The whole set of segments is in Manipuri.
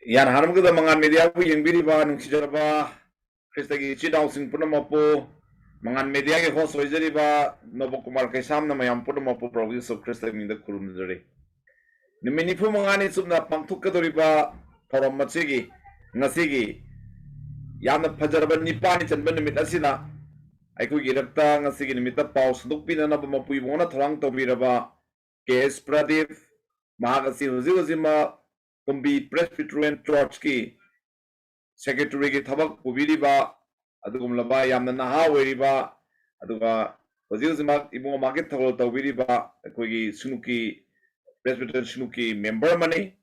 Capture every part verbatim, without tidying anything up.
ꯌꯥꯅ ꯍꯥꯟꯅꯃꯛꯇꯗ ꯃꯉꯥꯜ ꯃꯦꯗꯤꯌꯥꯕꯨ ꯌꯦꯡꯕꯤꯔꯤꯕ ꯅꯨꯡꯁꯤꯖꯔꯕ ꯈ꯭ꯔꯤꯁꯇꯒꯤ ꯏꯆꯤꯜ ꯏꯅꯥꯎꯁꯤꯡ ꯄꯨꯝꯅꯃꯛꯄꯨ, ꯃꯉꯥꯜ ꯃꯦꯗꯤꯌꯥꯒꯤ ꯍꯣꯁ ꯑꯣꯏꯖꯔꯤꯕ ꯅꯣꯕ ꯀꯨꯃꯥꯔ ꯀꯩꯁꯥꯝꯅ ꯃꯌꯥꯝ ꯄꯨꯝꯅꯃꯛꯄꯨ ꯄ꯭ꯔꯚꯨ ꯌꯤꯁꯨ ꯈ꯭ꯔꯤꯁꯇꯒꯤ ꯃꯤꯡꯗ ꯈꯨꯔꯨꯝꯖꯔꯤ꯫ ꯅꯨꯃꯤꯠ ꯅꯤꯐꯨ ꯃꯉꯥꯅꯤ ꯆꯨꯞꯅ ꯄꯥꯡꯊꯣꯛꯀꯗꯧꯔꯤꯕ ꯊꯧꯔꯝ ꯑꯁꯤꯒꯤ ꯉꯁꯤꯒꯤ ꯌꯥꯝꯅ ꯐꯖꯔꯕ ꯅꯤꯄꯥꯜꯅꯤ ꯆꯟꯕ ꯅꯨꯃꯤꯠ ꯑꯁꯤꯗ ꯑꯩꯈꯣꯏꯒꯤ ꯏꯔꯛꯇ ꯉꯁꯤꯒꯤ ꯅꯨꯃꯤꯠꯇ ꯄꯥꯎ ꯁꯟꯗꯣꯛꯄꯤꯅꯅꯕ ꯃꯄꯨ ꯏꯕꯨꯡꯉꯣꯅ ꯊꯧꯔꯥꯡ ꯇꯧꯕꯤꯔꯕ ꯀꯦ ꯑꯦꯁ ꯄ꯭ꯔꯗꯤꯞ, ꯃꯍꯥꯛ ꯑꯁꯤ ꯍꯧꯖꯤꯛ ꯍꯧꯖꯤꯛꯃꯛ ꯀꯨꯝꯕꯤ ꯄ꯭ꯔꯦꯁꯕꯤꯇꯦꯔꯤꯌꯟ ꯆꯔꯆꯀꯤ ꯁꯦꯀ꯭ꯔꯦꯇꯔꯤꯒꯤ ꯊꯕꯛ ꯄꯨꯕꯤꯔꯤꯕ ꯑꯗꯨꯒꯨꯝꯂꯕ ꯌꯥꯝꯅ ꯅꯍꯥ ꯑꯣꯏꯔꯤꯕ, ꯑꯗꯨꯒ ꯍꯧꯖꯤꯛ ꯍꯧꯖꯤꯛꯃꯛ ꯏꯕꯨꯡꯉꯣ ꯃꯥꯔꯛꯀꯤ ꯊꯧꯒꯜ ꯇꯧꯕꯤꯔꯤꯕ ꯑꯩꯈꯣꯏꯒꯤ ꯁꯨꯅꯨꯀꯤ, ꯄ꯭ꯔꯦꯁꯕꯤꯇꯦꯔꯤꯌꯟ ꯁꯨꯅꯨꯀꯤ ꯃꯦꯝꯕꯔ ꯑꯃꯅꯤ꯫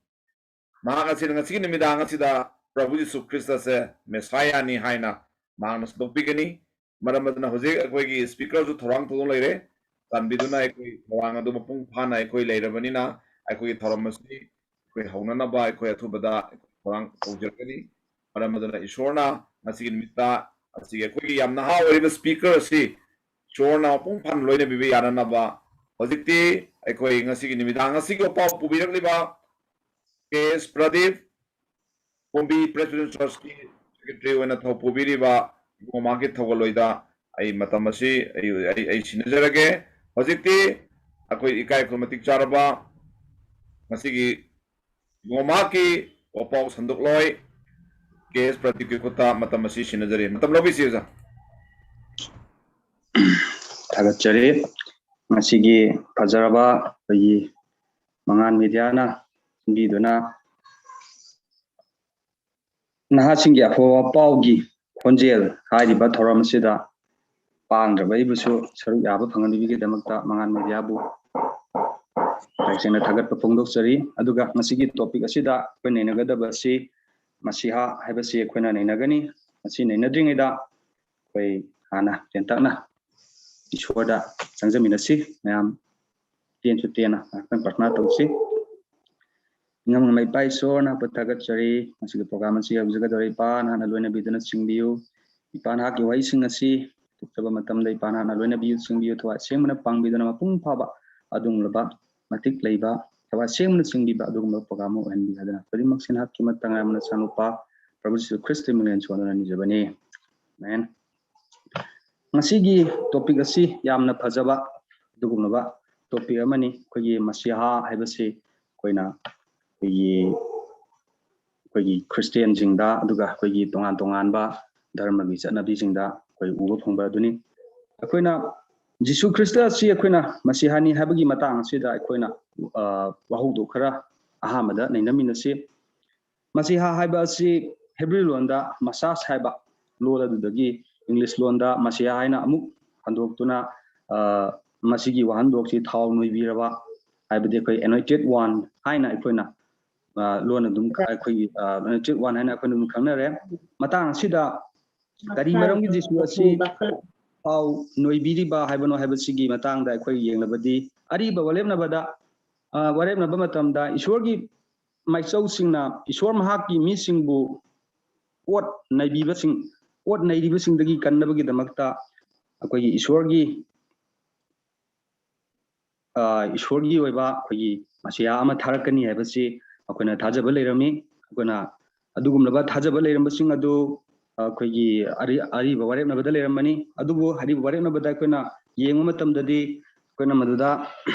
ꯃꯍꯥꯛ ꯑꯁꯤꯅ ꯉꯁꯤꯒꯤ ꯅꯨꯃꯤꯗꯥꯡ ꯑꯁꯤꯗ ꯄ꯭ꯔꯚꯨ ꯌꯤꯁꯨ ꯈ꯭ꯔꯤꯁꯇꯁꯦ ꯃꯦꯁꯥꯌꯥꯅꯤ ꯍꯥꯏꯅ ꯃꯍꯥꯛꯅ ꯁꯟꯗꯣꯛꯄꯤꯒꯅꯤ꯫ ꯃꯔꯝ ꯑꯗꯨꯅ ꯍꯧꯖꯤꯛ ꯑꯩꯈꯣꯏꯒꯤ ꯁ꯭ꯄꯤꯀꯔꯁꯨ ꯊꯧꯔꯥꯡ ꯇꯧꯗꯨꯅ ꯂꯩꯔꯦ꯫ ꯆꯥꯟꯕꯤꯗꯨꯅ ꯑꯩꯈꯣꯏ ꯊꯧꯔꯥꯡ ꯑꯗꯨ ꯃꯄꯨꯡ ꯐꯥꯅ ꯑꯩꯈꯣꯏ ꯂꯩꯔꯕꯅꯤꯅ ꯑꯩꯈꯣꯏꯒꯤ ꯊꯧꯔꯝ ꯑꯁꯤ ꯑꯩꯈꯣꯏ ꯍꯧꯅꯅꯕ ꯑꯩꯈꯣꯏ ꯑꯊꯨꯕꯗ ꯊꯧꯔꯥꯡ ꯇꯧꯖꯔꯛꯀꯅꯤ꯫ ꯃꯔꯝ ꯑꯗꯨꯅ ꯏꯁꯣꯔꯅ ꯉꯁꯤꯒꯤ ꯅꯨꯃꯤꯠꯇ ꯑꯁꯤꯒꯤ ꯑꯩꯈꯣꯏꯒꯤ ꯌꯥꯝ ꯅꯍꯥ ꯑꯣꯏꯔꯤꯕ ꯁ꯭ꯄꯤꯀꯔ ꯑꯁꯤ ꯏꯁꯣꯔꯅ ꯃꯄꯨꯡ ꯐꯥꯅ ꯂꯣꯏꯅꯕꯤꯕ ꯌꯥꯅꯅꯕ ꯍꯧꯖꯤꯛꯇꯤ ꯑꯩꯈꯣꯏ ꯉꯁꯤꯒꯤ ꯅꯨꯃꯤꯗꯥꯡ ꯑꯁꯤꯒꯤ ꯄꯥꯎ ꯄꯨꯕꯤꯔꯛꯂꯤꯕ ꯀꯦ ꯑꯦꯁ ꯄ꯭ꯔꯗꯤꯞ, ꯀꯨꯝꯕꯤ ꯄ꯭ꯔꯦꯁꯕꯤꯇꯦꯔꯤꯌꯟ ꯆꯔꯆꯀꯤ ꯁꯦꯀ꯭ꯔꯦꯇꯔꯤ ꯑꯣꯏꯅ ꯊꯧ ꯄꯨꯕꯤꯔꯤꯕ ꯏꯕꯨꯡꯉꯣ ꯃꯥꯔꯛꯀꯤ ꯊꯧꯒꯜꯂꯣꯏꯗ ꯑꯩ ꯃꯇꯝ ꯑꯁꯤ ꯑꯩ, ꯑꯩ, ꯑꯩ ꯁꯤꯟꯅꯖꯔꯒꯦ꯫ ꯍꯧꯖꯤꯛꯇꯤ ꯑꯩꯈꯣꯏ ꯏꯀꯥꯏ ꯈꯨꯝꯅꯕ ꯃꯇꯤꯛ ꯆꯥꯔꯕ ꯉꯁꯤꯒꯤ ꯏꯕꯨꯡꯉꯣ ꯃꯥꯔꯛꯀꯤ ꯋꯥꯄꯥꯎ ꯁꯟꯗꯣꯛꯂꯣꯏ ꯀꯦ ꯑꯦꯁ ꯄ꯭ꯔꯗꯤꯞꯀꯤ ꯈꯨꯠꯇ ꯃꯇꯝ ꯑꯁꯤ ꯁꯤꯟꯅꯖꯔꯤ꯫ ꯃꯇꯝ ꯂꯧꯕꯤꯁꯤ, ꯑꯣꯖꯥ꯫ ꯊꯥꯒꯠꯆꯔꯤ꯫ ꯉꯁꯤꯒꯤ ꯐꯖꯔꯕ ꯑꯩꯈꯣꯏꯒꯤ ꯃꯉꯥꯜ ꯃꯦꯗꯤꯌꯥꯅ ꯁꯤꯟꯕꯤꯗꯨꯅ ꯅꯍꯥꯁꯤꯡꯒꯤ ꯑꯐꯕ ꯄꯥꯎꯒꯤ ꯈꯣꯟꯖꯦꯜ ꯍꯥꯏꯔꯤꯕ ꯊꯧꯔꯝ ꯑꯁꯤꯗ ꯄꯥꯡꯗ꯭ꯔꯕ ꯑꯩꯕꯨꯁꯨ ꯁꯔꯨꯛ ꯌꯥꯕ ꯐꯪꯍꯟꯕꯤꯕꯒꯤꯗꯃꯛꯇ ꯃꯉꯥꯜ ꯃꯦꯗꯤꯌꯥꯕꯨ ꯇꯁꯦꯡꯅ ꯊꯥꯒꯠꯄ ꯐꯣꯡꯗꯣꯛꯆꯔꯤ꯫ ꯑꯗꯨꯒ ꯉꯁꯤꯒꯤ ꯇꯣꯄꯤꯛ ꯑꯁꯤꯗ ꯑꯩꯈꯣꯏ ꯅꯩꯅꯒꯗꯕ ꯑꯁꯤ ꯃꯁꯤꯍꯥ ꯍꯥꯏꯕꯁꯤ ꯑꯩꯈꯣꯏꯅ ꯅꯩꯅꯒꯅꯤ꯫ ꯃꯁꯤ ꯅꯩꯅꯗ꯭ꯔꯤꯉꯩꯗ ꯑꯩꯈꯣꯏ ꯍꯥꯟꯅ ꯇꯦꯟꯇꯛꯅ ꯏꯁꯣꯔꯗ ꯆꯪꯖꯃꯤꯟꯅꯁꯤ꯫ ꯃꯌꯥꯝ ꯇꯦꯟꯁꯨ ꯇꯦꯟꯅ ꯉꯥꯏꯍꯥꯛꯇꯪ ꯄ꯭ꯔꯊꯅꯥ ꯇꯧꯁꯤ꯫ ꯏꯉꯝ ꯉꯝꯕ ꯏꯄꯥ ꯏꯁꯣꯔ, ꯅꯍꯥꯛꯄꯨ ꯊꯥꯒꯠꯆꯔꯤ꯫ ꯉꯁꯤꯒꯤ ꯄ꯭ꯔꯣꯒ꯭ꯔꯥꯝ ꯑꯁꯤ ꯍꯧꯖꯒꯗꯧꯔꯤꯕ ꯏꯄꯥ, ꯅꯍꯥꯛꯅ ꯂꯣꯏꯅꯕꯤꯗꯨꯅ ꯆꯤꯡꯕꯤꯌꯨ꯫ ꯏꯄꯥ, ꯅꯍꯥꯛꯀꯤ ꯋꯥꯍꯩꯁꯤꯡ ꯑꯁꯤ ꯄꯨꯊꯣꯛꯆꯕ ꯃꯇꯝꯗ ꯏꯄꯥ, ꯅꯍꯥꯛꯅ ꯂꯣꯏꯅꯕꯤꯌꯨ, ꯆꯤꯡꯕꯤꯌꯨ, ꯊꯋꯥꯏ ꯑꯁꯦꯡꯕꯅ ꯄꯥꯡꯕꯤꯗꯨꯅ ꯃꯄꯨꯡ ꯐꯥꯕ ꯑꯗꯨꯒꯨꯝꯂꯕ ꯃꯇꯤꯛ ꯂꯩꯕ ꯊꯋꯥꯏ ꯁꯦꯡꯅ ꯆꯤꯡꯕꯤꯕ ꯑꯗꯨꯒꯨꯝꯕ ꯄ꯭ꯔꯣꯒ꯭ꯔꯥꯝ ꯑꯃ ꯑꯣꯏꯍꯟꯕꯤꯌꯨ ꯍꯥꯏꯗꯨꯅ ꯈꯨꯗꯤꯡꯃꯛꯁꯤ ꯅꯍꯥꯛꯀꯤ ꯑꯃꯠꯇ ꯉꯥꯏꯔꯕ ꯅꯆꯥꯅꯨꯄꯥ ꯄ꯭ꯔꯚꯨ ꯖꯤꯁꯨ ꯈ꯭ꯔꯤꯁꯇꯒꯤ ꯃꯤꯡꯂꯦꯟ ꯁꯣꯟꯗꯨꯅ ꯅꯤꯖꯕꯅꯤ꯫ ꯑꯃꯦꯟ꯫ ꯉꯁꯤꯒꯤ ꯇꯣꯄꯤꯛ ꯑꯁꯤ ꯌꯥꯝꯅ ꯐꯖꯕ ꯑꯗꯨꯒꯨꯝꯂꯕ ꯇꯣꯄꯤꯛ ꯑꯃꯅꯤ꯫ ꯑꯩꯈꯣꯏꯒꯤ ꯃꯁꯤꯍꯥ ꯍꯥꯏꯕꯁꯤ ꯑꯩꯈꯣꯏꯅ ꯑꯩꯈꯣꯏꯒꯤ ꯑꯩꯈꯣꯏꯒꯤ ꯈ꯭ꯔꯤꯁꯇꯤꯌꯥꯟꯁꯤꯡꯗ ꯑꯗꯨꯒ ꯑꯩꯈꯣꯏꯒꯤ ꯇꯣꯉꯥꯟ ꯇꯣꯉꯥꯟꯕ ꯙꯔꯃꯒꯤ ꯆꯠꯅꯕꯤꯁꯤꯡꯗ ꯑꯩꯈꯣꯏ ꯎꯕ ꯐꯪꯕ ꯑꯗꯨꯅꯤ꯫ ꯑꯩꯈꯣꯏꯅ ꯖꯤꯁꯨ ꯈ꯭ꯔꯤꯁꯇ ꯑꯁꯤ ꯑꯩꯈꯣꯏꯅ ꯃꯁꯤꯍꯥꯅꯤ ꯍꯥꯏꯕꯒꯤ ꯃꯇꯥꯡ ꯑꯁꯤꯗ ꯑꯩꯈꯣꯏꯅ ꯑ, ꯋꯥꯍꯧꯗꯣꯛ ꯈꯔ ꯑꯍꯥꯟꯕꯗ ꯅꯩꯅꯃꯤꯟꯅꯁꯤ꯫ ꯃꯁꯤꯍꯥ ꯍꯥꯏꯕ ꯑꯁꯤ ꯍꯦꯕ꯭ꯔꯤ ꯂꯣꯟꯗ ꯃꯁꯥꯁ ꯍꯥꯏꯕ ꯂꯣꯟ ꯑꯗꯨꯗꯒꯤ ꯏꯪꯂꯤꯁ ꯂꯣꯟꯗ ꯃꯁꯤꯍꯥ ꯍꯥꯏꯅ ꯑꯃꯨꯛ ꯍꯟꯗꯣꯛꯇꯨꯅ ꯑ, ꯃꯁꯤꯒꯤ ꯋꯥꯍꯟꯊꯣꯛꯁꯤ ꯊꯥꯎ ꯅꯣꯏꯕꯤꯔꯕ ꯍꯥꯏꯕꯗꯤ ꯑꯩꯈꯣꯏ ꯑꯦꯅꯣꯏꯟꯇꯦꯠ ꯋꯥꯟ ꯍꯥꯏꯅ ꯑꯩꯈꯣꯏꯅ ꯑ, ꯂꯣꯟ ꯑꯗꯨꯝ ꯑꯩꯈꯣꯏꯒꯤ ꯑꯦꯅꯣꯏꯟꯇꯦꯠ ꯋꯥꯟ ꯍꯥꯏꯅ ꯑꯩꯈꯣꯏꯅ ꯑꯗꯨꯝ ꯈꯪꯅꯔꯦ꯫ ꯃꯇꯥꯡ ꯑꯁꯤꯗ ꯀꯔꯤ ꯃꯔꯝꯒꯤ ꯖꯤꯁꯨ ꯑꯁꯤ ꯊꯥꯎ ꯅꯣꯏꯕꯤꯔꯤꯕ ꯍꯥꯏꯕꯅꯣ ꯍꯥꯏꯕꯁꯤꯒꯤ ꯃꯇꯥꯡꯗ ꯑꯩꯈꯣꯏ ꯌꯦꯡꯂꯕꯗꯤ ꯑꯔꯤꯕ ꯋꯥꯔꯦꯞꯅꯕꯗ ꯑ, ꯋꯥꯔꯦꯞꯅꯕ ꯃꯇꯝꯗ ꯏꯁꯣꯔꯒꯤ ꯃꯥꯏꯆꯧꯁꯤꯡꯅ ꯏꯁꯣꯔ ꯃꯍꯥꯛꯀꯤ ꯃꯤꯁꯤꯡꯕꯨ ꯑꯣꯠ ꯅꯩꯕꯤꯕꯁꯤꯡ ꯑꯣꯠ ꯅꯩꯔꯤꯕꯁꯤꯡꯗꯒꯤ ꯀꯟꯅꯕꯒꯤꯗꯃꯛꯇ ꯑꯩꯈꯣꯏꯒꯤ ꯏꯁꯣꯔꯒꯤ ꯑ, ꯏꯁꯣꯔꯒꯤ ꯑꯣꯏꯕ ꯑꯩꯈꯣꯏꯒꯤ ꯃꯁꯤꯌꯥ ꯑꯃ ꯊꯥꯔꯛꯀꯅꯤ ꯍꯥꯏꯕꯁꯤ ꯑꯩꯈꯣꯏꯅ ꯊꯥꯖꯕ ꯂꯩꯔꯝꯃꯤ꯫ ꯑꯩꯈꯣꯏꯅ ꯑꯗꯨꯒꯨꯝꯂꯕ ꯊꯥꯖꯕ ꯂꯩꯔꯝꯕꯁꯤꯡ ꯑꯗꯨ ꯑꯩꯈꯣꯏꯒꯤ ꯑꯔꯤ-, ꯑꯔꯤꯕ ꯋꯥꯔꯦꯞꯅꯕꯗ ꯂꯩꯔꯝꯕꯅꯤ꯫ ꯑꯗꯨꯕꯨ ꯑꯔꯤꯕ ꯋꯥꯔꯦꯞꯅꯕꯗ ꯑꯩꯈꯣꯏꯅ ꯌꯦꯡꯕ ꯃꯇꯝꯗꯗꯤ ꯑꯩꯈꯣꯏꯅ ꯃꯗꯨꯗ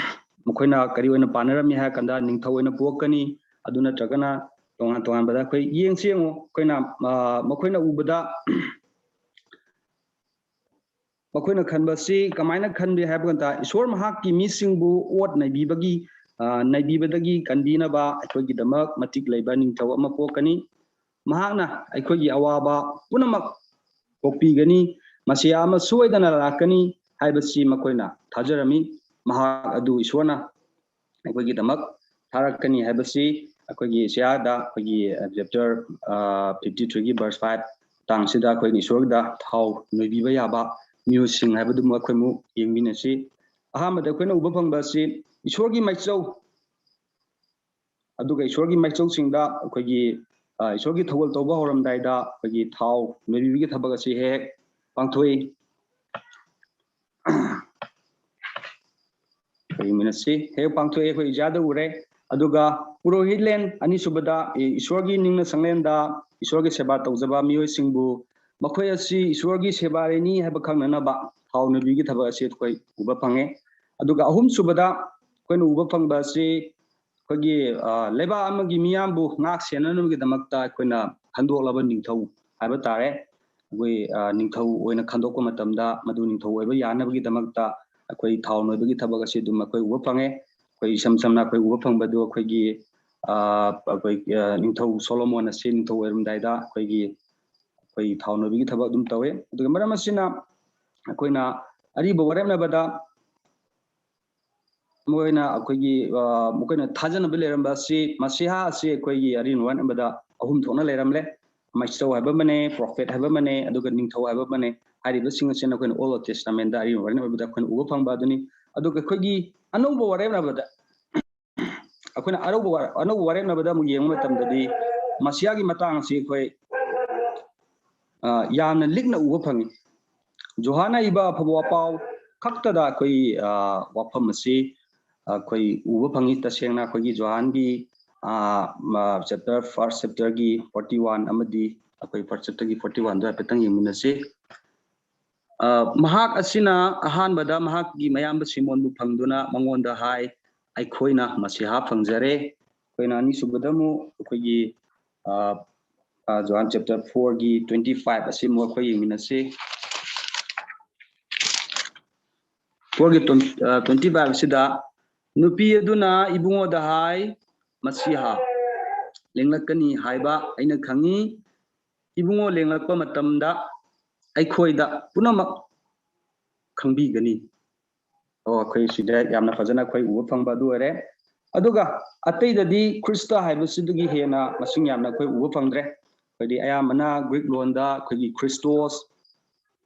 ꯃꯈꯣꯏꯅ ꯀꯔꯤ ꯑꯣꯏꯅ ꯄꯥꯟꯅꯔꯝꯃꯤ ꯍꯥꯏ ꯀꯥꯟꯗ ꯅꯤꯡꯊꯧ ꯑꯣꯏꯅ ꯄꯣꯛꯀꯅꯤ, ꯑꯗꯨ ꯅꯠꯇ꯭ꯔꯒꯅ ꯇꯣꯉꯥꯟ ꯇꯣꯉꯥꯟꯕꯗ ꯑꯩꯈꯣꯏ ꯌꯦꯡꯁꯤ ꯌꯦꯡꯉꯨ꯫ ꯑꯩꯈꯣꯏꯅ, ꯑ, ꯃꯈꯣꯏꯅ ꯎꯕꯗ ꯃꯈꯣꯏꯅ ꯈꯟꯕꯁꯤ ꯀꯃꯥꯏꯅ ꯈꯟꯕꯤ ꯍꯥꯏꯕ ꯀꯥꯟꯗ ꯏꯁꯣꯔ ꯃꯍꯥꯛꯀꯤ ꯃꯤꯁꯤꯡꯕꯨ ꯑꯣꯠ ꯅꯩꯕꯤꯕꯒꯤ, ꯑ, ꯅꯩꯕꯤꯕꯗꯒꯤ ꯀꯟꯕꯤꯅꯕ ꯑꯩꯈꯣꯏꯒꯤꯗꯃꯛ ꯃꯇꯤꯛ ꯂꯩꯕ ꯅꯤꯡꯊꯧ ꯑꯃ ꯄꯣꯛꯀꯅꯤ꯫ ꯃꯍꯥꯛꯅ ꯑꯩꯈꯣꯏꯒꯤ ꯑꯋꯥꯕ ꯄꯨꯝꯅꯃꯛ ꯀꯣꯛꯄꯤꯒꯅꯤ, ꯃꯁꯤꯌꯥ ꯑꯃ ꯁꯣꯏꯗꯅ ꯂꯥꯛꯀꯅꯤ ꯍꯥꯏꯕꯁꯤ ꯃꯈꯣꯏꯅ ꯊꯥꯖꯔꯝꯃꯤ꯫ ꯃꯍꯥꯛ ꯑꯗꯨ ꯏꯁꯣꯔꯅ ꯑꯩꯈꯣꯏꯒꯤꯗꯃꯛ ꯊꯥꯔꯛꯀꯅꯤ ꯍꯥꯏꯕꯁꯤ ꯑꯩꯈꯣꯏꯒꯤ ꯏꯁꯥꯌꯥꯗ ꯑꯩꯈꯣꯏꯒꯤ ꯆꯦꯞꯇꯔ ꯐꯤꯐꯇꯤ ꯊ꯭ꯔꯤꯒꯤ ꯚꯔꯁ ꯐꯥꯏꯚ ꯃꯇꯥꯡꯁꯤꯗ ꯑꯩꯈꯣꯏꯅ ꯏꯁꯣꯔꯒꯤꯗ ꯊꯥꯎ ꯅꯣꯏꯕꯤꯕ ꯌꯥꯕ ꯃꯤꯑꯣꯏꯁꯤꯡ ꯍꯥꯏꯕꯗꯨꯃ ꯑꯩꯈꯣꯏ ꯑꯃꯨꯛ ꯌꯦꯡꯃꯤꯟꯅꯁꯤ꯫ ꯑꯍꯥꯟꯕꯗ ꯑꯩꯈꯣꯏꯅ ꯎꯕ ꯐꯪꯕ ꯑꯁꯤ ꯏꯁꯣꯔꯒꯤ ꯃꯥꯏꯆꯧ, ꯑꯗꯨꯒ ꯏꯁꯣꯔꯒꯤ ꯃꯥꯏꯆꯧꯁꯤꯡꯗ ꯑꯩꯈꯣꯏꯒꯤ, ꯑ, ꯏꯁꯣꯔꯒꯤ ꯊꯧꯒꯜ ꯇꯧꯕ ꯍꯧꯔꯝꯗꯥꯏꯗ ꯑꯩꯈꯣꯏꯒꯤ ꯊꯥꯎ ꯅꯣꯏꯕꯤꯕꯒꯤ ꯊꯕꯛ ꯑꯁꯤ ꯍꯦꯛ ꯍꯦꯛ ꯄꯥꯡꯊꯣꯛꯏ꯫ ꯑꯩꯈꯣꯏꯒꯤ ꯃꯤꯅꯠꯁꯤ ꯍꯦꯛ ꯄꯥꯡꯊꯣꯛꯑꯦ, ꯑꯩꯈꯣꯏ ꯏꯖꯥꯗ ꯎꯔꯦ꯫ ꯑꯗꯨꯒ ꯄꯨꯔꯣꯍꯤꯠꯂꯦꯟ, ꯑꯅꯤꯁꯨꯕꯗ, ꯏ-, ꯏꯁꯣꯔꯒꯤ ꯅꯤꯡꯅ ꯁꯪꯂꯦꯟꯗ ꯏꯁꯣꯔꯒꯤ ꯁꯦꯕꯥ ꯇꯧꯖꯕ ꯃꯤꯑꯣꯏꯁꯤꯡꯕꯨ ꯃꯈꯣꯏ ꯑꯁꯤ ꯏꯁꯣꯔꯒꯤ ꯁꯦꯕꯥꯔꯤꯅꯤ ꯍꯥꯏꯕ ꯈꯪꯅꯅꯕ ꯊꯥꯎ ꯅꯣꯏꯕꯤꯒꯤ ꯊꯕꯛ ꯑꯁꯤ ꯑꯩꯈꯣꯏ ꯎꯕ ꯐꯪꯉꯦ꯫ ꯑꯗꯨꯒ ꯑꯍꯨꯝꯁꯨꯕꯗ ꯑꯩꯈꯣꯏꯅ ꯎꯕ ꯐꯪꯕ ꯑꯁꯤ ꯑꯩꯈꯣꯏꯒꯤ, ꯑ, ꯂꯩꯕꯥꯛ ꯑꯃꯒꯤ ꯃꯤꯌꯥꯝꯕꯨ ꯉꯥꯛ ꯁꯦꯟꯅꯅꯕꯒꯤꯗꯃꯛꯇ ꯑꯩꯈꯣꯏꯅ ꯈꯟꯗꯣꯛꯂꯕ ꯅꯤꯡꯊꯧ ꯍꯥꯏꯕ ꯇꯥꯔꯦ꯫ ꯑꯩꯈꯣꯏ, ꯑ, ꯅꯤꯡꯊꯧ ꯑꯣꯏꯅ ꯈꯟꯗꯣꯛꯄ ꯃꯇꯝꯗ ꯃꯗꯨ ꯅꯤꯡꯊꯧ ꯑꯣꯏꯕ ꯌꯥꯅꯕꯒꯤꯗꯃꯛꯇ ꯑꯩꯈꯣꯏ ꯊꯥꯎ ꯅꯣꯏꯕꯒꯤ ꯊꯕꯛ ꯑꯁꯤ ꯑꯗꯨꯝ ꯑꯩꯈꯣꯏ ꯎꯕ ꯐꯪꯉꯦ꯫ ꯑꯩꯈꯣꯏ ꯏꯁꯝ ꯁꯝꯅ ꯑꯩꯈꯣꯏ ꯎꯕ ꯐꯪꯕꯗꯨ ꯑꯩꯈꯣꯏꯒꯤ, ꯑ, ꯑꯩꯈꯣꯏ, ꯑ, ꯅꯤꯡꯊꯧ ꯁꯣꯂꯣꯃꯣꯟ ꯑꯁꯤ ꯅꯤꯡꯊꯧ ꯑꯣꯏꯔꯝꯗꯥꯏꯗ ꯑꯩꯈꯣꯏꯒꯤ, ꯑꯩꯈꯣꯏ ꯊꯥꯎ ꯅꯣꯏꯕꯒꯤ ꯊꯕꯛ ꯑꯗꯨꯝ ꯇꯧꯋꯦ꯫ ꯑꯗꯨꯒ ꯃꯔꯝ ꯑꯁꯤꯅ ꯑꯩꯈꯣꯏꯅ ꯑꯔꯤꯕ ꯋꯥꯔꯦꯞꯅꯕꯗ ꯃꯈꯣꯏꯅ ꯑꯩꯈꯣꯏꯒꯤ, ꯑ, ꯃꯈꯣꯏꯅ ꯊꯥꯖꯅꯕ ꯂꯩꯔꯝꯕ ꯑꯁꯤ ꯃꯁꯤꯍꯥ ꯑꯁꯤ ꯑꯩꯈꯣꯏꯒꯤ ꯑꯔꯤꯕ ꯋꯥꯔꯦꯞꯅꯕꯗ ꯑꯍꯨꯝ ꯊꯣꯛꯅ ꯂꯩꯔꯝꯂꯦ꯫ ꯃꯥꯏꯁꯧ ꯍꯥꯏꯕ ꯑꯃꯅꯦ, ꯄ꯭ꯔꯣꯐꯦꯠ ꯍꯥꯏꯕ ꯑꯃꯅꯦ, ꯑꯗꯨꯒ ꯅꯤꯡꯊꯧ ꯍꯥꯏꯕ ꯑꯃꯅꯦ꯫ ꯍꯥꯏꯔꯤꯕꯁꯤꯡ ꯑꯁꯤꯅ ꯑꯩꯈꯣꯏꯅ Old Testament ꯑꯔꯤꯕ ꯋꯥꯔꯦꯞꯅꯕꯗ ꯑꯩꯈꯣꯏꯅ ꯎꯕ ꯐꯪꯕ ꯑꯗꯨꯅꯤ꯫ ꯑꯗꯨꯒ ꯑꯩꯈꯣꯏꯒꯤ ꯑꯅꯧꯕ ꯋꯥꯔꯦꯞꯅꯕꯗ ꯑꯩꯈꯣꯏꯅ ꯑꯅꯧꯕ ꯋꯥꯔꯦꯞ-, ꯑꯅꯧꯕ ꯋꯥꯔꯦꯞꯅꯕꯗ ꯑꯃꯨꯛ ꯌꯦꯡꯕ ꯃꯇꯝꯗꯗꯤ ꯃꯁꯤꯍꯥꯒꯤ ꯃꯇꯥꯡ ꯑꯁꯤ ꯑꯩꯈꯣꯏ, ꯑ, ꯌꯥꯝꯅ ꯂꯤꯛꯅ ꯎꯕ ꯐꯪꯉꯤ꯫ ꯖꯣꯍꯥꯟꯅ ꯏꯕ ꯑꯐꯕ ꯋꯥꯄꯥꯎ ꯈꯛꯇꯗ ꯑꯩꯈꯣꯏ, ꯑ, ꯋꯥꯐꯝ ꯑꯁꯤ ꯑꯩꯈꯣꯏ ꯎꯕ ꯐꯪꯉꯤ꯫ ꯇꯁꯦꯡꯅ ꯑꯩꯈꯣꯏꯒꯤ ꯖꯣꯍꯥꯟꯒꯤ, ꯑ, ꯃ-, chapter, first chapterꯒꯤ forty one ꯑꯃꯗꯤ ꯑꯩꯈꯣꯏ first chapterꯒꯤ forty oneꯗꯣ ꯍꯥꯏꯐꯦꯠꯇꯪ ꯌꯦꯡꯃꯤꯟꯅꯁꯤ꯫ ꯑ, ꯃꯍꯥꯛ ꯑꯁꯤꯅ ꯑꯍꯥꯟꯕꯗ ꯃꯍꯥꯛꯀꯤ ꯃꯌꯥꯝꯕ ꯁꯤꯃꯣꯟꯕꯨ ꯐꯪꯗꯨꯅ ꯃꯉꯣꯟꯗ ꯍꯥꯏ, "ꯑꯩꯈꯣꯏꯅ ꯃꯁꯤꯍꯥ ꯐꯪꯖꯔꯦ"꯫ ꯑꯩꯈꯣꯏꯅ ꯑꯅꯤꯁꯨꯕꯗ ꯑꯃꯨꯛ ꯑꯩꯈꯣꯏꯒꯤ, ꯑ, ꯑ, ꯖꯣꯍꯥꯟ chapter fourꯒꯤ twenty five ꯑꯁꯤ ꯑꯃꯨꯛ ꯑꯩꯈꯣꯏ ꯌꯦꯡꯃꯤꯟꯅꯁꯤ꯫ Fourꯒꯤ twenty, ꯑ, twenty five ꯑꯁꯤꯗ, "ꯅꯨꯄꯤ ꯑꯗꯨꯅ ꯏꯕꯨꯡꯉꯣꯗ ꯍꯥꯏ, 'ꯃꯁꯤꯍꯥ ꯂꯦꯡꯂꯛꯀꯅꯤ ꯍꯥꯏꯕ ꯑꯩꯅ ꯈꯪꯉꯤ꯫ ꯏꯕꯨꯡꯉꯣ ꯂꯦꯡꯂꯛꯄ ꯃꯇꯝꯗ ꯑꯩꯈꯣꯏꯗ ꯄꯨꯝꯅꯃꯛ ꯈꯪꯕꯤꯒꯅꯤ.'" ꯑꯣ, ꯑꯩꯈꯣꯏ ꯁꯤꯗ ꯌꯥꯝꯅ ꯐꯖꯅ ꯑꯩꯈꯣꯏ ꯎꯕ ꯐꯪꯕ ꯑꯗꯨ ꯑꯣꯏꯔꯦ꯫ ꯑꯗꯨꯒ ꯑꯇꯩꯗꯗꯤ ꯈ꯭ꯔꯤꯁꯇ ꯍꯥꯏꯕꯁꯤꯗꯒꯤ ꯍꯦꯟꯅ ꯃꯁꯤꯡ ꯌꯥꯝꯅ ꯑꯩꯈꯣꯏ ꯎꯕ ꯐꯪꯗ꯭ꯔꯦ꯫ ꯑꯩꯈꯣꯏꯗꯤ ꯑꯌꯥꯝꯕꯅ ꯒ꯭ꯔꯤꯛ ꯂꯣꯟꯗ ꯑꯩꯈꯣꯏꯒꯤ ꯈ꯭ꯔꯤꯁꯇꯣꯁ,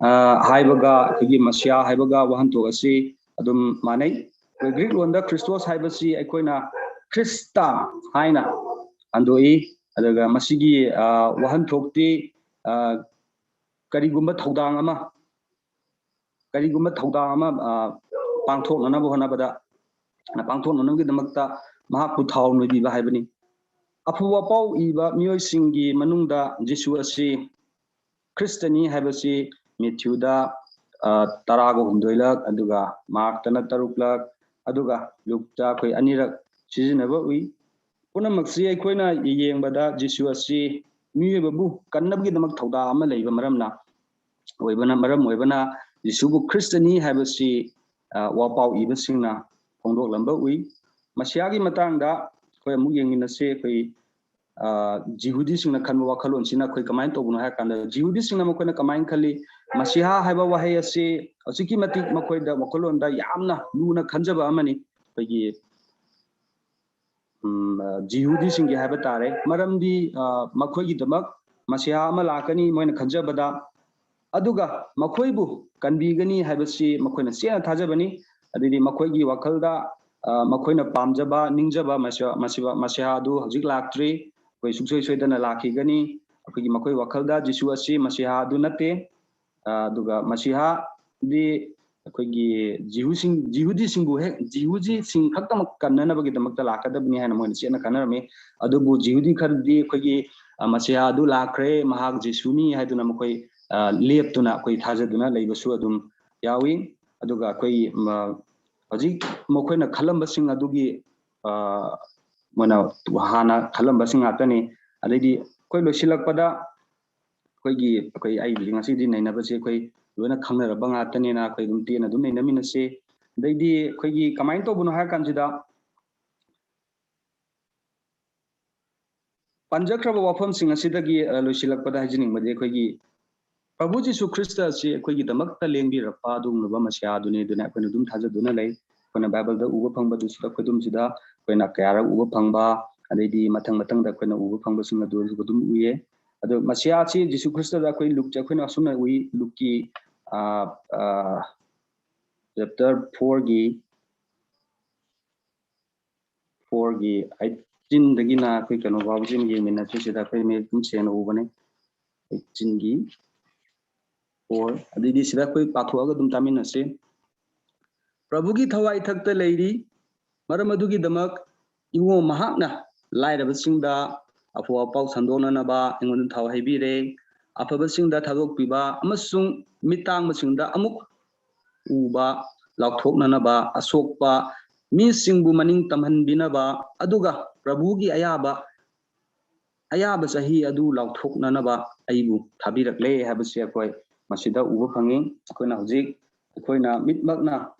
ꯑ, ꯍꯥꯏꯕꯒ ꯑꯩꯈꯣꯏꯒꯤ ꯃꯁꯤꯌꯥ ꯍꯥꯏꯕꯒ ꯋꯥꯍꯟꯊꯣꯛ ꯑꯁꯤ ꯑꯗꯨꯝ ꯃꯥꯟꯅꯩ꯫ ꯑꯩꯈꯣꯏ ꯒ꯭ꯔꯤꯛ ꯂꯣꯟꯗ ꯈ꯭ꯔꯤꯁꯇꯣꯁ ꯍꯥꯏꯕꯁꯤ ꯑꯩꯈꯣꯏꯅ ꯈ꯭ꯔꯤꯁꯇ ꯍꯥꯏꯅ ꯍꯟꯗꯣꯛꯏ꯫ ꯑꯗꯨꯒ ꯃꯁꯤꯒꯤ, ꯑ, ꯋꯥꯍꯟꯊꯣꯛꯇꯤ, ꯑ, ꯀꯔꯤꯒꯨꯝꯕ ꯊꯧꯗꯥꯡ ꯑꯃ, ꯀꯔꯤꯒꯨꯝꯕ ꯊꯧꯗꯥꯡ ꯑꯃ, ꯑ, ꯄꯥꯡꯊꯣꯛꯅꯅꯕ ꯍꯣꯠꯅꯕꯗ ꯄꯥꯡꯊꯣꯛꯅꯅꯕꯒꯤꯗꯃꯛꯇ ꯃꯍꯥꯛꯄꯨ ꯊꯥꯎ ꯅꯣꯏꯕꯤꯕ ꯍꯥꯏꯕꯅꯤ꯫ ꯑꯐꯕ ꯄꯥꯎ ꯏꯕ ꯃꯤꯑꯣꯏꯁꯤꯡꯒꯤ ꯃꯅꯨꯡꯗ ꯖꯤꯁꯨ ꯑꯁꯤ ꯈ꯭ꯔꯤꯁꯇꯅꯤ ꯍꯥꯏꯕꯁꯤ ꯃꯦꯊ꯭ꯌꯨꯗ, ꯑ, ꯇꯔꯥꯒ ꯍꯨꯝꯗꯣꯏꯂꯛ, ꯑꯗꯨꯒ ꯃꯥꯔꯛꯇꯅ ꯇꯔꯨꯛꯂꯛ, ꯑꯗꯨꯒ ꯂꯨꯛꯇ ꯑꯩꯈꯣꯏ ꯑꯅꯤꯔꯛ ꯁꯤꯖꯤꯟꯅꯕ ꯎꯏ꯫ ꯄꯨꯝꯅꯃꯛꯁꯤ ꯑꯩꯈꯣꯏꯅ ꯌꯦꯡꯕꯗ ꯖꯤꯁꯨ ꯑꯁꯤ ꯃꯤꯑꯣꯏꯕꯕꯨ ꯀꯟꯅꯕꯒꯤꯗꯃꯛ ꯊꯧꯗꯥꯡ ꯑꯃ ꯂꯩꯕ ꯃꯔꯝꯅ ꯑꯣꯏꯕꯅ, ꯃꯔꯝ ꯑꯣꯏꯕꯅ ꯖꯤꯁꯨꯕꯨ ꯈ꯭ꯔꯤꯁꯇꯅꯤ ꯍꯥꯏꯕꯁꯤ, ꯑ, ꯋꯥꯄꯥꯎ ꯏꯕꯁꯤꯡꯅ ꯐꯣꯡꯗꯣꯛꯂꯝꯕ ꯎꯏ꯫ ꯃꯁꯤꯌꯥꯒꯤ ꯃꯇꯥꯡꯗ ꯑꯩꯈꯣꯏ ꯑꯃꯨꯛ ꯌꯦꯡꯃꯤꯟꯅꯁꯤ꯫ ꯑꯩꯈꯣꯏ, ꯑ, ꯖꯤꯍꯨꯗꯤꯁꯤꯡꯅ ꯈꯟꯕ ꯋꯥꯈꯜꯂꯣꯟꯁꯤꯅ ꯑꯩꯈꯣꯏ ꯀꯃꯥꯏꯅ ꯇꯧꯕꯅꯣ ꯍꯥꯏ ꯀꯥꯟꯗ, ꯖꯤꯍꯨꯗꯤꯁꯤꯡꯅ ꯃꯈꯣꯏꯅ ꯀꯃꯥꯏꯅ ꯈꯜꯂꯤ? ꯃꯁꯤꯍꯥ ꯍꯥꯏꯕ ꯋꯥꯍꯩ ꯑꯁꯤ ꯑꯁꯨꯛꯀꯤ ꯃꯇꯤꯛ ꯃꯈꯣꯏꯗ ꯋꯥꯈꯜꯂꯣꯟꯗ ꯌꯥꯝꯅ ꯂꯨꯅ ꯈꯟꯖꯕ ꯑꯃꯅꯤ꯫ ꯑꯩꯈꯣꯏꯒꯤ, ꯎꯝ, ꯑ, ꯖꯤꯍꯨꯗꯤꯁꯤꯡꯒꯤ ꯍꯥꯏꯕ ꯇꯥꯔꯦ꯫ ꯃꯔꯝꯗꯤ, ꯑ, ꯃꯈꯣꯏꯒꯤꯗꯃꯛ ꯃꯁꯤꯍꯥ ꯑꯃ ꯂꯥꯛꯀꯅꯤ ꯃꯣꯏꯅ ꯈꯟꯖꯕꯗ, ꯑꯗꯨꯒ ꯃꯈꯣꯏꯕꯨ ꯀꯟꯕꯤꯒꯅꯤ ꯍꯥꯏꯕꯁꯤ ꯃꯈꯣꯏꯅ ꯆꯦꯠꯅ ꯊꯥꯖꯕꯅꯤ꯫ ꯑꯗꯨꯗꯤ ꯃꯈꯣꯏꯒꯤ ꯋꯥꯈꯜꯗ, ꯑ, ꯃꯈꯣꯏꯅ ꯄꯥꯝꯖꯕ, ꯅꯤꯡꯖꯕ ꯃꯁꯤꯍꯥ, ꯃꯁꯤꯍꯥ ꯑꯗꯨ ꯍꯧꯖꯤꯛ ꯂꯥꯛꯇ꯭ꯔꯤ, ꯑꯩꯈꯣꯏ ꯁꯨꯡꯁꯣꯏ ꯁꯣꯏꯗꯅ ꯂꯥꯛꯈꯤꯒꯅꯤ꯫ ꯑꯩꯈꯣꯏꯒꯤ, ꯃꯈꯣꯏ ꯋꯥꯈꯜꯗ ꯖꯤꯁꯨ ꯑꯁꯤ ꯃꯁꯤꯍꯥ ꯑꯗꯨ ꯅꯠꯇꯦ꯫ ꯑ, ꯑꯗꯨꯒ ꯃꯁꯤꯍꯥꯗꯤ ꯑꯩꯈꯣꯏꯒꯤ ꯖꯤꯍꯨꯁꯤꯡ, ꯖꯤꯍꯨꯗꯤꯁꯤꯡꯕꯨ ꯍꯦꯛ, ꯖꯤꯍꯨꯗꯤꯁꯤꯡ ꯈꯛꯇꯃꯛ ꯀꯟꯅꯅꯕꯒꯤꯗꯃꯛꯇ ꯂꯥꯛꯀꯗꯕꯅꯤ ꯍꯥꯏꯅ ꯃꯣꯏꯅ ꯆꯦꯠꯅ ꯈꯟꯅꯔꯝꯃꯤ꯫ ꯑꯗꯨꯕꯨ ꯖꯤꯍꯨꯗꯤ ꯈꯔꯗꯤ ꯑꯩꯈꯣꯏꯒꯤ, ꯑ, ꯃꯁꯤꯍꯥ ꯑꯗꯨ ꯂꯥꯛꯈ꯭ꯔꯦ, ꯃꯍꯥꯛ ꯖꯤꯁꯨꯅꯤ ꯍꯥꯏꯗꯨꯅ ꯃꯈꯣꯏ, ꯑ, ꯂꯦꯞꯇꯨꯅ ꯑꯩꯈꯣꯏ ꯊꯥꯖꯗꯨꯅ ꯂꯩꯕꯁꯨ ꯑꯗꯨꯝ ꯌꯥꯎꯏ꯫ ꯑꯗꯨꯒ ꯑꯩꯈꯣꯏ, ꯃ-, ꯍꯧꯖꯤꯛ ꯃꯈꯣꯏꯅ ꯈꯜꯂꯝꯕꯁꯤꯡ ꯑꯗꯨꯒꯤ, ꯑ, ꯃꯣꯏꯅ ꯍꯥꯟꯅ ꯈꯜꯂꯝꯕꯁꯤꯡ ꯉꯥꯛꯇꯅꯤ꯫ ꯑꯗꯩꯗꯤ ꯑꯩꯈꯣꯏ ꯂꯣꯏꯁꯤꯜꯂꯛꯄꯗ ꯑꯩꯈꯣꯏꯒꯤ, ꯑꯩꯈꯣꯏ, ꯑꯩ ꯍꯧꯖꯤꯛ ꯉꯁꯤꯗꯤ ꯅꯩꯅꯕꯁꯦ ꯑꯩꯈꯣꯏ ꯂꯣꯏꯅ ꯈꯪꯅꯔꯕ ꯉꯥꯛꯇꯅꯤꯅ ꯑꯩꯈꯣꯏ ꯑꯗꯨꯝ ꯇꯦꯟꯅ ꯑꯗꯨꯝ ꯅꯩꯅꯃꯤꯟꯅꯁꯤ꯫ ꯑꯗꯩꯗꯤ ꯑꯩꯈꯣꯏꯒꯤ ꯀꯃꯥꯏꯅ ꯇꯧꯕꯅꯣ ꯍꯥꯏꯔ ꯀꯥꯟꯁꯤꯗ, ꯄꯟꯖꯈ꯭ꯔꯕ ꯋꯥꯐꯝꯁꯤꯡ ꯑꯁꯤꯗꯒꯤ, ꯑ, ꯂꯣꯏꯁꯤꯜꯂꯛꯄꯗ ꯍꯥꯏꯖꯅꯤꯡꯕꯗꯤ, ꯑꯩꯈꯣꯏꯒꯤ ꯄ꯭ꯔꯚꯨ ꯖꯤꯁꯨ ꯈ꯭ꯔꯤꯁꯇ ꯑꯁꯤ ꯑꯩꯈꯣꯏꯒꯤꯗꯃꯛꯇ ꯂꯦꯡꯕꯤꯔꯛꯄ ꯑꯗꯨꯒꯨꯝꯂꯕ ꯃꯁꯤꯍꯥ ꯑꯗꯨꯅꯤ ꯑꯗꯨꯅ ꯑꯩꯈꯣꯏꯅ ꯑꯗꯨꯝ ꯊꯥꯖꯗꯨꯅ ꯂꯩ꯫ ꯑꯩꯈꯣꯏꯅ ꯕꯥꯏꯕꯜꯗ ꯎꯕ ꯐꯪꯕꯗꯨꯁꯨ ꯈꯨꯗꯨꯝꯁꯤꯗ ꯑꯩꯈꯣꯏꯅ ꯀꯌꯥꯔꯛ ꯎꯕ ꯐꯪꯕ, ꯑꯗꯩꯗꯤ ꯃꯊꯪ ꯃꯊꯪꯗ ꯑꯩꯈꯣꯏꯅ ꯎꯕ ꯐꯪꯕꯁꯤꯡ ꯑꯗꯨ ꯑꯗꯨꯝ ꯎꯏꯌꯦ꯫ ꯑꯗꯣ ꯃꯁꯤꯍꯥ ꯑꯁꯤ ꯖꯤꯁꯨ ꯈ꯭ꯔꯤꯁꯇꯗ ꯑꯩꯈꯣꯏ ꯂꯨꯛꯇ ꯑꯩꯈꯣꯏꯅ ꯑꯁꯨꯝꯅ ꯎꯏ, ꯂꯨꯛꯀꯤ, ꯑ, ꯑ, ꯆꯦꯞꯇꯔ ꯐꯣꯔꯒꯤ, ꯐꯣꯔꯒꯤ ꯑꯩꯠꯇꯤꯟꯗꯒꯤꯅ ꯑꯩꯈꯣꯏ ꯀꯩꯅꯣ ꯐꯥꯎꯕꯁꯤ ꯑꯃ ꯌꯦꯡꯃꯤꯟꯅꯁꯤ꯫ ꯁꯤꯗ ꯑꯩꯈꯣꯏ ꯃꯌꯦꯛ ꯑꯗꯨꯝ ꯁꯦꯡꯅ ꯎꯕꯅꯦ꯫ ꯑꯩꯠꯇꯤꯟꯒꯤ ꯐꯣꯔ꯫ ꯑꯗꯩꯗꯤ ꯁꯤꯗ ꯑꯩꯈꯣꯏ ꯄꯥꯊꯣꯛꯑꯒ ꯑꯗꯨꯝ ꯇꯥꯃꯤꯟꯅꯁꯤ꯫ ꯄ꯭ꯔꯚꯨꯒꯤ ꯊꯋꯥꯏ ꯏꯊꯛꯇ ꯂꯩꯔꯤ, ꯃꯔꯝ ꯑꯗꯨꯒꯤꯗꯃꯛ ꯏꯕꯨꯡꯉꯣ ꯃꯍꯥꯛꯅ ꯂꯥꯏꯔꯕꯁꯤꯡꯗ ꯑꯐꯕ ꯄꯥꯎ ꯁꯟꯗꯣꯛꯅꯅꯕ ꯑꯩꯉꯣꯟꯗ ꯊꯥꯎ ꯍꯩꯕꯤꯔꯦ꯫ ꯑꯐꯕꯁꯤꯡꯗ ꯊꯥꯗꯣꯛꯄꯤꯕ ꯑꯃꯁꯨꯡ ꯃꯤꯠ ꯇꯥꯡꯕꯁꯤꯡꯗ ꯑꯃꯨꯛ ꯎꯕ ꯂꯥꯎꯊꯣꯛꯅꯅꯕ, ꯑꯁꯣꯛꯄ ꯃꯤꯁꯤꯡꯕꯨ ꯃꯅꯤꯡ ꯇꯝꯍꯟꯕꯤꯅꯕ, ꯑꯗꯨꯒ ꯄ꯭ꯔꯚꯨꯒꯤ ꯑꯌꯥꯕ ꯑꯌꯥꯕ ꯆꯍꯤ ꯑꯗꯨ ꯂꯥꯎꯊꯣꯛꯅꯅꯕ ꯑꯩꯕꯨ ꯊꯥꯕꯤꯔꯛꯂꯦ ꯍꯥꯏꯕꯁꯤ ꯑꯩꯈꯣꯏ ꯃꯁꯤꯗ ꯎꯕ ꯐꯪꯉꯤ꯫ ꯑꯩꯈꯣꯏꯅ ꯍꯧꯖꯤꯛ ꯑꯩꯈꯣꯏꯅ ꯃꯤꯠꯃꯛꯅ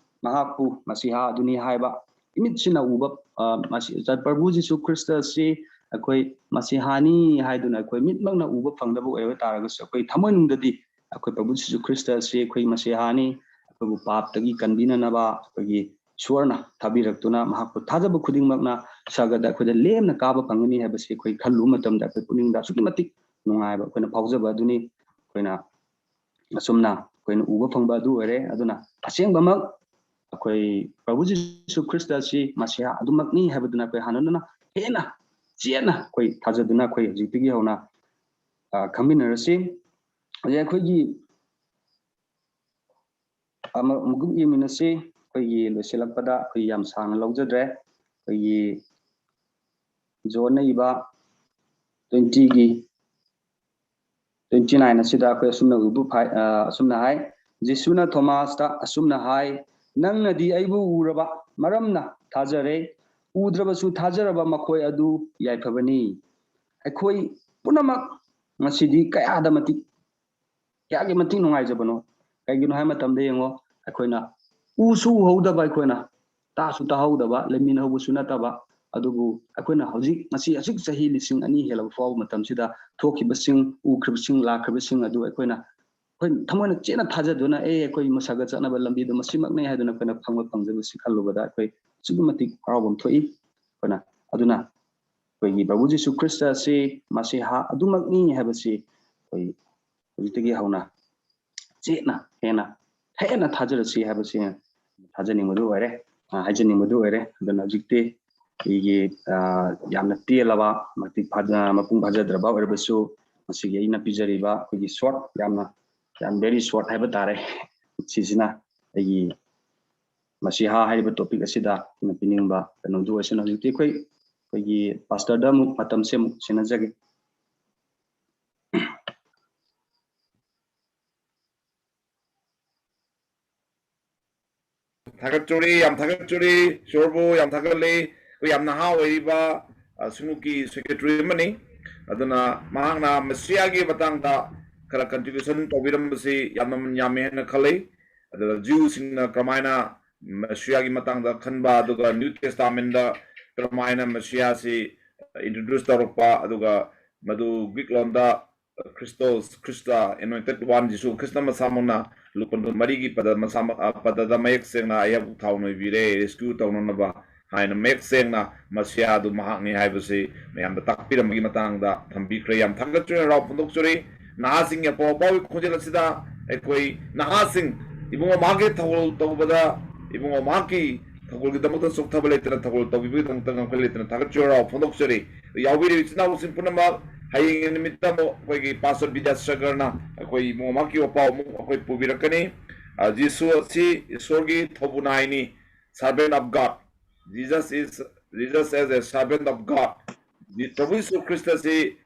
ꯃꯍꯥꯛꯄꯨ ꯃꯁꯤꯍꯥ ꯑꯗꯨꯅꯤ ꯍꯥꯏꯕ ꯏꯃꯤꯠꯁꯤꯅ ꯎꯕ, ꯑ, ꯃꯁꯤ, ꯄ꯭ꯔꯚꯨ ꯖꯤꯁꯨ ꯈ꯭ꯔꯤꯁꯇ ꯑꯁꯤ ꯑꯩꯈꯣꯏ ꯃꯁꯤꯍꯥꯅꯤ ꯍꯥꯏꯗꯨꯅ ꯑꯩꯈꯣꯏ ꯃꯤꯠꯃꯛꯅ ꯎꯕ ꯐꯪꯗꯕ ꯑꯣꯏꯕ ꯇꯥꯔꯒꯁꯨ, ꯑꯩꯈꯣꯏ ꯊꯃꯣꯏꯅꯨꯡꯗꯗꯤ ꯑꯩꯈꯣꯏ ꯄ꯭ꯔꯚꯨ ꯖꯤꯁꯨ ꯈ꯭ꯔꯤꯁꯇ ꯑꯁꯤ ꯑꯩꯈꯣꯏ ꯃꯁꯤꯍꯥꯅꯤ, ꯑꯩꯈꯣꯏꯕꯨ ꯄꯥꯞꯇꯒꯤ ꯀꯟꯕꯤꯅꯅꯕ ꯑꯩꯈꯣꯏꯒꯤ ꯏꯁꯣꯔꯅ ꯊꯥꯕꯤꯔꯛꯇꯨꯅ ꯃꯍꯥꯛꯄꯨ ꯊꯥꯖꯕ ꯈꯨꯗꯤꯡꯃꯛꯅ ꯁꯔꯒꯗ ꯑꯩꯈꯣꯏꯗ ꯂꯦꯝꯅ ꯀꯥꯕ ꯐꯪꯒꯅꯤ ꯍꯥꯏꯕꯁꯤ ꯑꯩꯈꯣꯏ ꯈꯜꯂꯨꯕ ꯃꯇꯝꯗ ꯑꯩꯈꯣꯏ ꯄꯨꯛꯅꯤꯡꯗ ꯑꯁꯨꯛꯀꯤ ꯃꯇꯤꯛ ꯅꯨꯡꯉꯥꯏꯕ ꯑꯩꯈꯣꯏꯅ ꯐꯥꯎꯖꯕ ꯑꯗꯨꯅꯤ꯫ ꯑꯩꯈꯣꯏꯅ ꯑꯁꯨꯝꯅ ꯑꯩꯈꯣꯏꯅ ꯎꯕ ꯐꯪꯕ ꯑꯗꯨ ꯑꯣꯏꯔꯦ꯫ ꯑꯗꯨꯅ ꯑꯁꯦꯡꯕꯃꯛ ꯑꯩꯈꯣꯏ ꯄ꯭ꯔꯚꯨ ꯖꯤꯁꯨ ꯈ꯭ꯔꯤꯁꯇ ꯑꯁꯤ ꯃꯁꯤꯍꯥ ꯑꯗꯨꯃꯛꯅꯤ ꯍꯥꯏꯕꯗꯨꯅ ꯑꯩꯈꯣꯏ ꯍꯥꯟꯅꯗꯨꯅ ꯍꯦꯟꯅ ꯆꯦꯠꯅ ꯑꯩꯈꯣꯏ ꯊꯥꯖꯗꯨꯅ ꯑꯩꯈꯣꯏ ꯍꯧꯖꯤꯛꯇꯒꯤ ꯍꯧꯅ, ꯑ, ꯈꯪꯃꯤꯟꯅꯔꯁꯤ꯫ ꯍꯧꯖꯤꯛ ꯑꯩꯈꯣꯏꯒꯤ ꯑꯃ-, ꯑꯃꯨꯛ ꯌꯦꯡꯃꯤꯟꯅꯁꯤ꯫ ꯑꯩꯈꯣꯏꯒꯤ ꯂꯣꯏꯁꯤꯜꯂꯛꯄꯗ ꯑꯩꯈꯣꯏ ꯌꯥꯝ ꯁꯥꯡꯅ ꯂꯧꯖꯗ꯭ꯔꯦ꯫ ꯑꯩꯈꯣꯏꯒꯤ ꯖꯣꯟꯅ ꯏꯕ twenty ꯒꯤ twenty nine ꯑꯁꯤꯗ ꯑꯩꯈꯣꯏ ꯑꯁꯨꯝꯅ ꯎꯕ ꯐꯥꯏ-, ꯑ, ꯑꯁꯨꯝꯅ ꯍꯥꯏ, ꯖꯤꯁꯨꯅ ꯊꯣꯃꯥꯁꯇ ꯑꯁꯨꯝꯅ ꯍꯥꯏ, "ꯅꯪꯅꯗꯤ ꯑꯩꯕꯨ ꯎꯔꯕ ꯃꯔꯝꯅ ꯊꯥꯖꯔꯦ, ꯎꯗ꯭ꯔꯕꯁꯨ ꯊꯥꯖꯔꯕ ꯃꯈꯣꯏ ꯑꯗꯨ ꯌꯥꯏꯐꯕꯅꯤ"꯫ ꯑꯩꯈꯣꯏ ꯄꯨꯝꯅꯃꯛ ꯉꯁꯤꯗꯤ ꯀꯌꯥꯗ ꯃꯇꯤꯛ ꯀꯌꯥꯒꯤ ꯃꯇꯤꯛ ꯅꯨꯡꯉꯥꯏꯖꯕꯅꯣ꯫ ꯀꯩꯒꯤꯅꯣ ꯍꯥꯏꯕ ꯃꯇꯝꯗ ꯌꯦꯡꯉꯣ, ꯑꯩꯈꯣꯏꯅ ꯎꯁꯨ ꯎꯍꯧꯗꯕ, ꯑꯩꯈꯣꯏꯅ ꯇꯥꯁꯨ ꯇꯥꯍꯧꯗꯕ, ꯂꯩꯃꯤꯟꯅꯍꯧꯕꯁꯨ ꯅꯠꯇꯕ, ꯑꯗꯨꯕꯨ ꯑꯩꯈꯣꯏꯅ ꯍꯧꯖꯤꯛ ꯉꯁꯤ ꯑꯁꯨꯛ ꯆꯍꯤ ꯂꯤꯁꯤꯡ ꯑꯅꯤ ꯍꯦꯜꯂꯕ ꯐꯥꯎꯕ ꯃꯇꯝꯁꯤꯗ ꯊꯣꯛꯈꯤꯕꯁꯤꯡ, ꯎꯈ꯭ꯔꯤꯕꯁꯤꯡ, ꯂꯥꯛꯈ꯭ꯔꯤꯕꯁꯤꯡ ꯑꯗꯨ ꯑꯩꯈꯣꯏꯅ, ꯑꯩꯈꯣꯏ ꯊꯃꯣꯏꯅ ꯆꯦꯠꯅ ꯊꯥꯖꯗꯨꯅ, "ꯑꯦ, ꯑꯩꯈꯣꯏ ꯃꯁꯥꯒ ꯆꯠꯅꯕ ꯂꯝꯕꯤꯗꯨ ꯃꯁꯤꯃꯛꯅꯤ" ꯍꯥꯏꯗꯨꯅ ꯑꯩꯈꯣꯏꯅ ꯐꯪꯕ ꯐꯪꯖꯕꯁꯤ ꯈꯜꯂꯨꯕꯗ ꯑꯩꯈꯣꯏ ꯑꯁꯨꯛꯀꯤ ꯃꯇꯤꯛ ꯍꯔꯥꯎꯕ ꯑꯃ ꯊꯣꯛꯏ꯫ ꯑꯩꯈꯣꯏꯅ, ꯑꯗꯨꯅ ꯑꯩꯈꯣꯏꯒꯤ ꯄ꯭ꯔꯚꯨ ꯖꯤꯁꯨ ꯈ꯭ꯔꯤꯁꯇ ꯑꯁꯤ ꯃꯁꯤꯍꯥ ꯑꯗꯨꯃꯛꯅꯤ ꯍꯥꯏꯕꯁꯤ ꯑꯩꯈꯣꯏ ꯍꯧꯖꯤꯛꯇꯒꯤ ꯍꯧꯅ ꯆꯦꯠꯅ ꯍꯦꯟꯅ ꯍꯦꯟꯅ ꯊꯥꯖꯔꯁꯤ ꯍꯥꯏꯕꯁꯤ ꯊꯥꯖꯅꯤꯡꯕꯗꯨ ꯑꯣꯏꯔꯦ, ꯑ, ꯍꯥꯏꯖꯅꯤꯡꯕꯗꯨ ꯑꯣꯏꯔꯦ꯫ ꯑꯗꯨꯅ ꯍꯧꯖꯤꯛꯇꯤ ꯑꯩꯒꯤ, ꯑ, ꯌꯥꯝꯅ ꯇꯦꯜꯂꯕ, ꯃꯇꯤꯛ ꯐꯥꯖ-, ꯃꯄꯨꯡ ꯐꯥꯖꯗ꯭ꯔꯕ ꯑꯣꯏꯔꯕꯁꯨ, ꯃꯁꯤꯒꯤ ꯑꯩꯅ ꯄꯤꯖꯔꯤꯕ ꯑꯩꯈꯣꯏꯒꯤ short, ꯌꯥꯝꯅ, ꯌꯥꯝ very short ꯍꯥꯏꯕ ꯇꯥꯔꯦ, ꯁꯤꯁꯤꯅ ꯑꯩꯒꯤ ꯃꯁꯤꯍꯥ ꯍꯥꯏꯔꯤꯕ topic ꯑꯁꯤꯗ ꯑꯩꯅ ꯄꯤꯅꯤꯡꯕ ꯀꯩꯅꯣꯗꯨ ꯑꯣꯏꯁꯅꯨ꯫ ꯍꯧꯖꯤꯛꯇꯤ ꯑꯩꯈꯣꯏ, ꯑꯩꯈꯣꯏꯒꯤ pastor ꯗ ꯑꯃꯨꯛ ꯃꯇꯝꯁꯦ ꯑꯃꯨꯛ ꯁꯤꯟꯅꯖꯒꯦ꯫ ꯊꯥꯒꯠꯆꯔꯤ, ꯌꯥꯝ ꯊꯥꯒꯠꯆꯔꯤ꯫ ꯏꯁꯣꯔꯕꯨ ꯌꯥꯝ ꯊꯥꯒꯠꯂꯤ꯫ ꯑꯩꯈꯣꯏ ꯌꯥꯝ ꯅꯍꯥ ꯑꯣꯏꯔꯤꯕ, ꯑ, ꯁꯨꯡꯎꯞꯀꯤ secretary ꯑꯃꯅꯤ꯫ ꯑꯗꯨꯅ ꯃꯍꯥꯛꯅ ꯃꯁꯤꯌꯥꯒꯤ ꯃꯇꯥꯡꯗ ꯈꯔ contribution ꯇꯧꯕꯤꯔꯝꯕꯁꯤ ꯌꯥꯝꯅ ꯃꯃꯜ ꯌꯥꯝꯃꯤ ꯍꯥꯏꯅ ꯈꯜꯂꯤ꯫ ꯑꯗꯨꯒ ꯖ꯭ꯌꯨꯁꯤꯡꯅ ꯀꯔꯝꯍꯥꯏꯅ ꯃꯁꯤꯌꯥꯒꯤ ꯃꯇꯥꯡꯗ ꯈꯟꯕ, ꯑꯗꯨꯒ New Testament ꯀꯔꯝꯍꯥꯏꯅ ꯃꯁꯤꯌꯥꯁꯤ introduce ꯇꯧꯔꯛꯄ, ꯑꯗꯨꯒ ꯃꯗꯨ ꯒ꯭ꯔꯤꯛ ꯂꯣꯟꯗ Christos, Christ, anointed one, Jesus Christ ꯃꯁꯥꯃꯛꯅ ꯂꯨꯄꯟꯗꯨ ꯃꯔꯤꯒꯤ ꯄꯗ ꯃꯁꯥꯃꯛ, ꯑ, ꯄꯗꯗ ꯃꯌꯦꯛ ꯁꯦꯡꯅ "ꯑꯩꯍꯥꯛꯄꯨ ꯊꯥꯎ ꯅꯣꯏꯕꯤꯔꯦ, rescue ꯇꯧꯅꯅꯕ" ꯍꯥꯏꯅ ꯃꯌꯦꯛ ꯁꯦꯡꯅ ꯃꯁꯤꯌꯥ ꯑꯗꯨ ꯃꯍꯥꯛꯅꯤ ꯍꯥꯏꯕꯁꯤ ꯃꯌꯥꯝꯗ ꯇꯥꯛꯄꯤꯔꯝꯕꯒꯤ ꯃꯇꯥꯡꯗ ꯊꯝꯕꯤꯈ꯭ꯔꯦ꯫ ꯌꯥꯝ ꯊꯥꯒꯠꯆꯔꯤ, ꯍꯔꯥꯎ ꯐꯣꯡꯗꯣꯛꯆꯔꯤ꯫ ꯅꯍꯥꯁꯤꯡꯒꯤ ꯑꯄꯥꯎ ꯑꯄꯥꯎꯒꯤ ꯈꯣꯟꯖꯦꯜ ꯑꯁꯤꯗ ꯑꯩꯈꯣꯏ ꯅꯍꯥꯁꯤꯡ ꯏꯕꯨꯡꯉꯣ ꯃꯍꯥꯛꯀꯤ ꯊꯧꯒꯜ ꯇꯧꯕꯗ, ꯏꯕꯨꯡꯉꯣ ꯃꯍꯥꯛꯀꯤ ꯊꯧꯒꯜꯒꯤꯗꯃꯛꯇ ꯆꯣꯛꯊꯕ ꯂꯩꯇꯅ ꯊꯧꯒꯜ ꯇꯧꯕꯤꯕꯒꯤꯗꯃꯛꯇ ꯉꯝꯈꯩ ꯂꯩꯇꯅ ꯊꯥꯒꯠꯆꯔꯤ, ꯍꯔꯥꯎ ꯐꯣꯡꯗꯣꯛꯆꯔꯤ꯫ ꯌꯥꯎꯕꯤꯔꯤꯕ ꯏꯆꯤꯟ ꯏꯅꯥꯎꯁꯤꯡ ꯄꯨꯝꯅꯃꯛ, ꯍꯌꯦꯡꯒꯤ ꯅꯨꯃꯤꯠꯇ ꯑꯃꯨꯛ ꯑꯩꯈꯣꯏꯒꯤ Pastor ꯕꯤꯗ꯭ꯌꯥꯁꯥꯒꯔꯅ ꯑꯩꯈꯣꯏ ꯏꯕꯨꯡꯉꯣ ꯃꯍꯥꯛꯀꯤ ꯋꯥꯄꯥꯎ ꯑꯃꯨꯛ ꯑꯩꯈꯣꯏ ꯄꯨꯕꯤꯔꯛꯀꯅꯤ꯫ ꯑ, ꯖꯤꯁꯨ ꯑꯁꯤ ꯏꯁꯣꯔꯒꯤ ꯊꯧꯕꯨ ꯅꯥꯏꯅꯤ, servant of God꯫ Jesus is, Jesus as a servant of God꯫ ꯖꯤ-, ꯄ꯭ꯔꯚꯨ ꯌꯤꯁꯨ ꯈ꯭ꯔꯤꯁꯇ ꯑꯁꯤ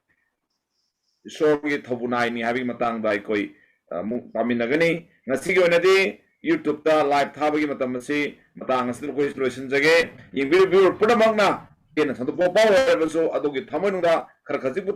ꯏꯁꯣꯔꯒꯤ ꯊꯧꯕꯨ ꯅꯥꯏꯅꯤ ꯍꯥꯏꯕꯒꯤ ꯃꯇꯥꯡꯗ ꯑꯩꯈꯣꯏ, ꯑ, ꯑꯃꯨꯛ ꯇꯥꯃꯤꯟꯅꯒꯅꯤ꯫ ꯉꯁꯤꯒꯤ ꯑꯣꯏꯅꯗꯤ YouTube-ꯇ live ꯊꯥꯕꯒꯤ ꯃꯇꯝ ꯑꯁꯤ ꯃꯇꯥꯡ ꯑꯁꯤꯗ ꯑꯩꯈꯣꯏ ꯂꯣꯏꯁꯤꯟꯖꯒꯦ꯫ ꯌꯦꯡꯕꯤꯔꯤꯕ viewer ꯄꯨꯝꯅꯃꯛꯅ ꯍꯦꯟꯅ ꯁꯟꯗꯣꯛꯄ ꯄꯥꯎ ꯍꯥꯏꯔꯕꯁꯨ ꯑꯗꯨꯒꯤ ꯊꯃꯣꯏꯅꯨꯡꯗ ꯈꯔ ꯈꯖꯤꯛꯄꯨ